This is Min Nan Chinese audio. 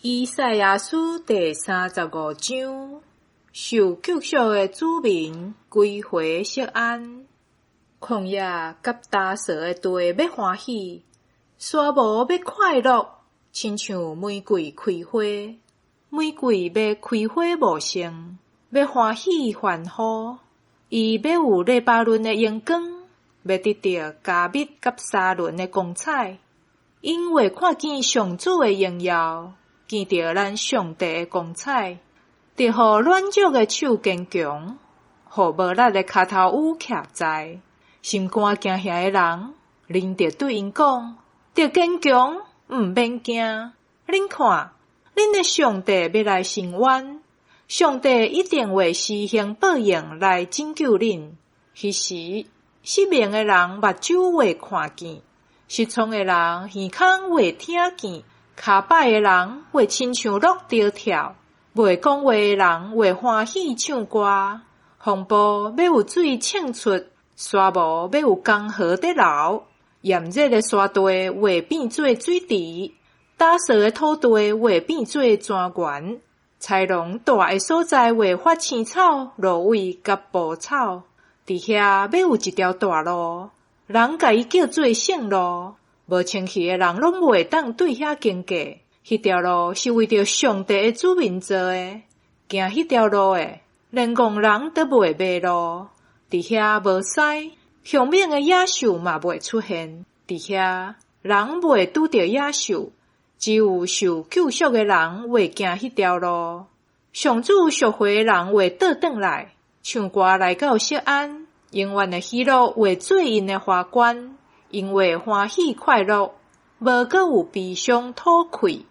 以賽亞書第三十五章，受救贖的子民歸回錫安。曠野佮乾燥的地欲歡喜，沙漠欲快樂，親像玫瑰開花。玫瑰欲開花茂盛，欲歡喜歡呼。伊欲有黎巴嫩的榮光，欲得著迦密佮沙崙的光彩。𪜶會看見上主的榮耀，見著咱上帝的光彩，得予軟弱的手堅強，予無力的跤頭趺徛在。心肝驚嚇的人，恁著對𪜶講：著堅強，毋免驚。恁看，恁的上帝欲來伸冤，上帝一定會施行報應來拯救恁。彼時，失明的人目睭會看見，失聰的人耳孔會聽見，跤擺的人會親像鹿著跳，袂講話的人會歡喜唱歌。風暴欲有水衝出，沙漠欲有江河佇流，炎熱的沙地會變做水池，乾燥的土地會變做泉源。豺狼蹛的所在會發青草、蘆葦佮蒲草。佇遐欲有一條大路，人共伊叫做聖路，無清氣的人攏袂當對遐經過。彼條路是為著上帝的子民做的，行彼條路的，連戇人都袂迷路。佇遐無獅，兇猛的野獸嘛袂出現。佇遐人袂拄著野獸，只有受救贖的人會行彼條路。上主贖回的人會倒轉來，唱歌來到錫安，永遠的喜樂會做𪜶的華冠，𪜶會歡喜快樂，無閣有悲傷討愧。